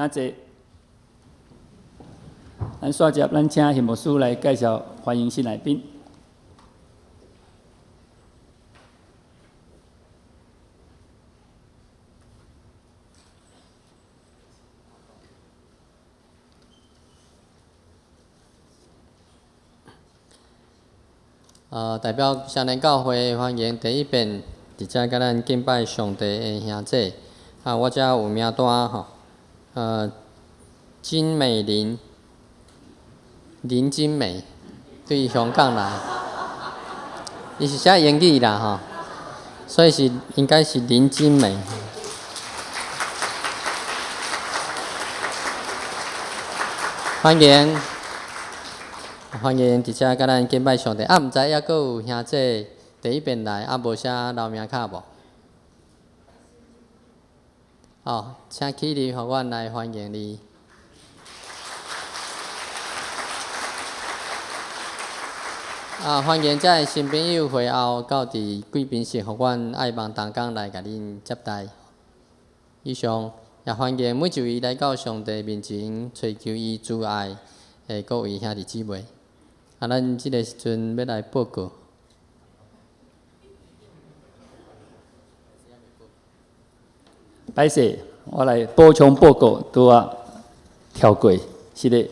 請坐。咱煞接，咱請謝牧師來介紹歡迎新來賓。代表雙連教會歡迎第一遍佇遮佮咱敬拜上帝的兄姊。啊，我遮有名單吼，金美玲，林金美，對香港來，伊是寫英語啦吼，所以是應該是林金美。歡迎。歡迎佇遮佮咱敬拜上帝。啊，毋知猶閣有兄姊第一遍來，啊，無啥留名卡無？哦，請起立，予阮來歡迎你。啊，歡迎遮的新朋友會後到佇貴賓室，予阮愛望同工來共恁接待。以上，也歡迎每一位來到上帝面前，揣求伊慈愛的各位兄弟姊妹。啊，咱這个時陣欲來報告。歹勢，我來補充報告，拄仔跳過，是的。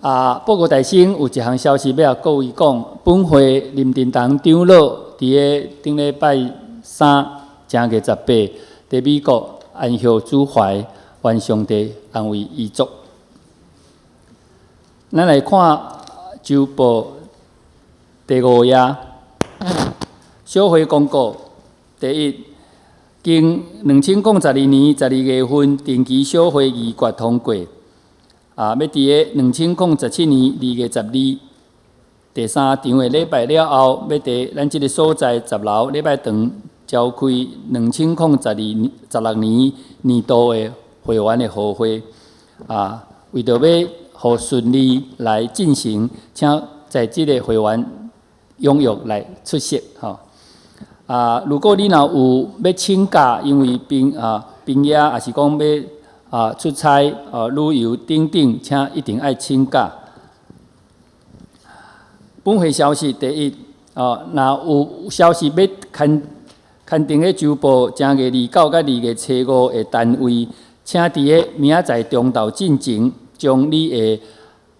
啊，報告大先有一項消息欲予各位講，本會林振東長老佇咧頂禮拜三正月18，佇美國安息主懷，願上帝安慰遺族。咱來看週報第五頁，小會公告。第一，經2012年12月份定期小會議決通過，啊，欲佇咧2017年2月12第三場的禮拜了後，欲佇咱這个所在十樓禮拜堂召開2012、16年年度的會員的和會，啊，為著欲予順利來進行，請在職的會員踴躍來出席吼。啊，如果你若有欲請假，因為病啊病掖，抑是講欲啊出差啊旅遊等等，請一定愛請假。本會消息第一，哦，若有消息欲刊刊登咧週報正月29佮2月初5的單位，請佇咧明仔載中晝進前，將你的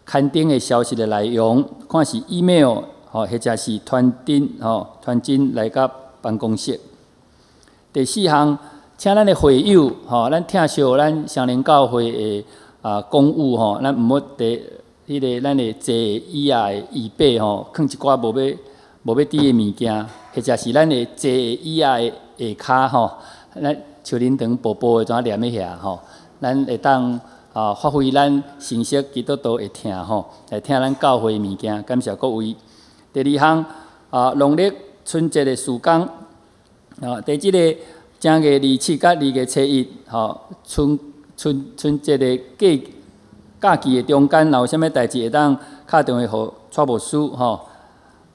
刊登的消息的內容，看是 email 吼，或者是傳真吼，傳真來到辦公室。第四項，請咱的會友吼，咱疼惜咱雙連教會的啊公務吼，咱毋好佇彼个咱的坐椅仔的椅背吼，囥一寡無欲佇的物件，或者是咱的坐椅仔的下跤吼，咱樹奶糖薄薄的怎黏佇遐吼，咱會當啊發揮咱信息基督徒會疼吼，來疼咱教會的物件，感謝各位。第二項啊，農曆春節的時間啊，佇這个正月27佮2月初1吼，春節的假期的中間，若有啥物代誌會當敲電話予蔡牧師吼，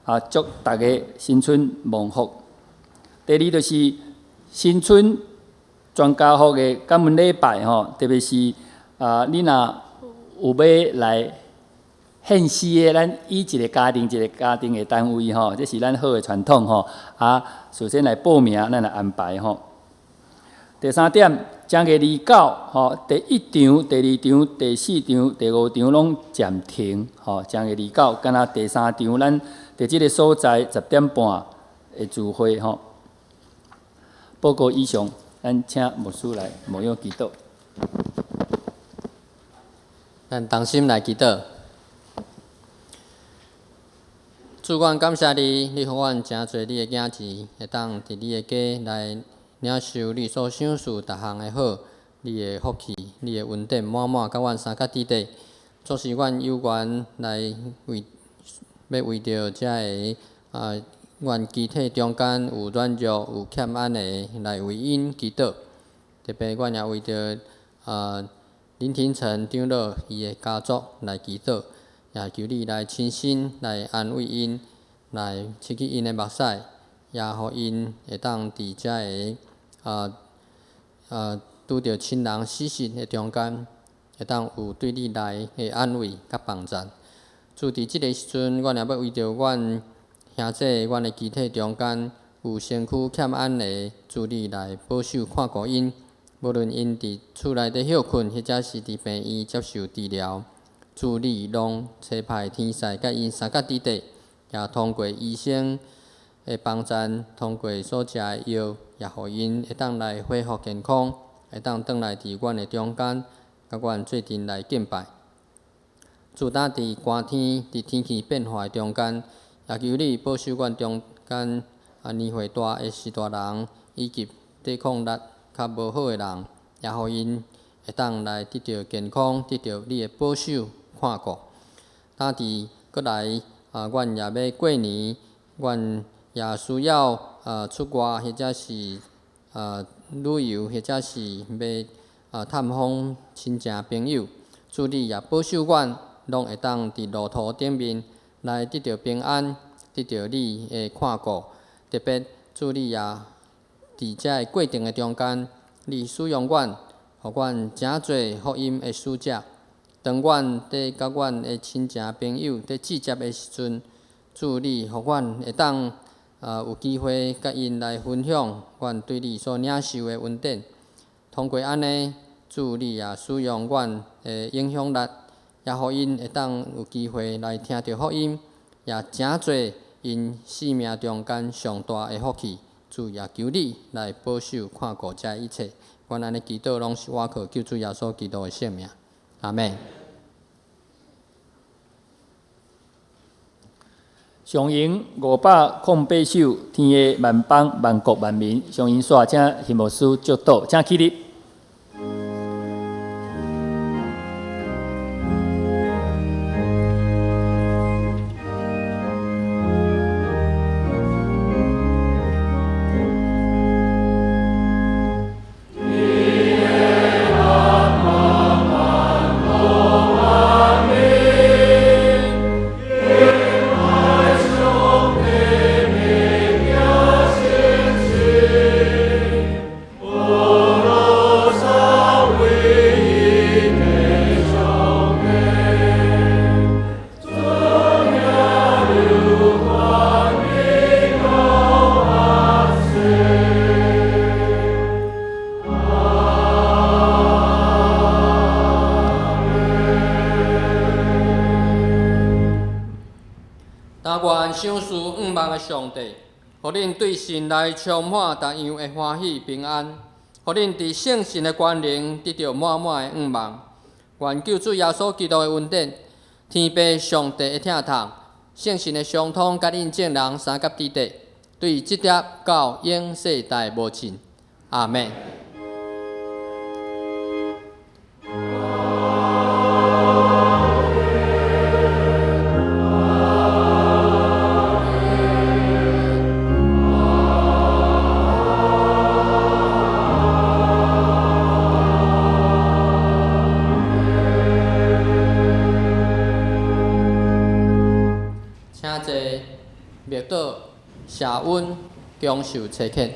啊，祝大家新春蒙福。第二就是新春全家福的感恩禮拜吼，特別是啊，你若有欲來獻死的，咱以一个家庭一个家庭的單位吼，這是咱好的傳統吼。啊，事先來報名，咱來安排吼。第三點，正月29吼，第一場、第二場、第四場、第五場攏暫停吼。正月29，敢若第三場，咱佇這个所在10點半會聚會吼。報告以上，咱請牧師來牧養祈禱。咱同心來祈禱。主，阮感謝你，你予阮誠濟你的囝兒，會當佇你的家來領受你所賞賜逐項的好，你的福氣，你的恩典滿滿，佮阮相佮佇底。促使阮有緣來為，欲為著遮个啊，阮肢體中間有軟弱、有欠安的，來為𪜶祈禱。特別阮也為著啊林廷成長老伊的家族來祈禱，也求你來親身來安慰𪜶，來拭去𪜶的目屎，也予𪜶會當佇遮个拄著親人死訊的中間，會當有對你來的安慰佮幫贊。主，佇這个時陣，阮也欲為著阮兄弟、阮的肢體中間有身軀欠安的，主你來保守看顧𪜶，無論𪜶佇厝內底歇睏，或者是佇病院接受治療，主你攏差派天使佮𪜶相佮佇底，也通過醫生的幫贊，通過所食的藥，也予𪜶會當來恢復健康，會當轉來佇阮的中間，佮阮做陣來敬拜。主，當佇寒天，佇天氣變化的中間，也求你保守阮中間年歲大的序大人，以及抵抗力較無好的人，也予𪜶會當來得著健康，得著你的保守看顧。當佇閣來阮也欲過年，阮也需要出外，或者是旅遊，或者是欲探訪親情朋友。主你也保守阮，攏會當佇路途頂面來得著平安，得著你的看顧。特別主你也佇這个過程的中間，你使用阮，予阮成做福音的使者。當阮佇佮阮的親情朋友佇聚集的時陣，主你予阮會當有機會佮𪜶來分享阮對你所領受的恩典。通過按呢，主你也使用阮的影響力，也予𪜶會當有機會來聽著福音，也成做𪜶生命中間上大的福氣。主也求你來保守看顧這一切。阮按呢祈禱，攏是倚靠救主耶穌基督的聖名。阿們。上詠508首，天下萬邦萬國萬民，上詠煞請謝牧師祝禱，請起立。但願賞賜向望的上帝，予恁對神來充滿逐樣的歡喜平安，予恁佇聖神的權能得著滿滿的向望。願救主耶穌基督的恩典、天父上帝的疼痛、聖神的相通，佮恁眾人相佮佇底，對這粒到永世代無盡。阿們。請坐，默禱，謝恩，享受差遣。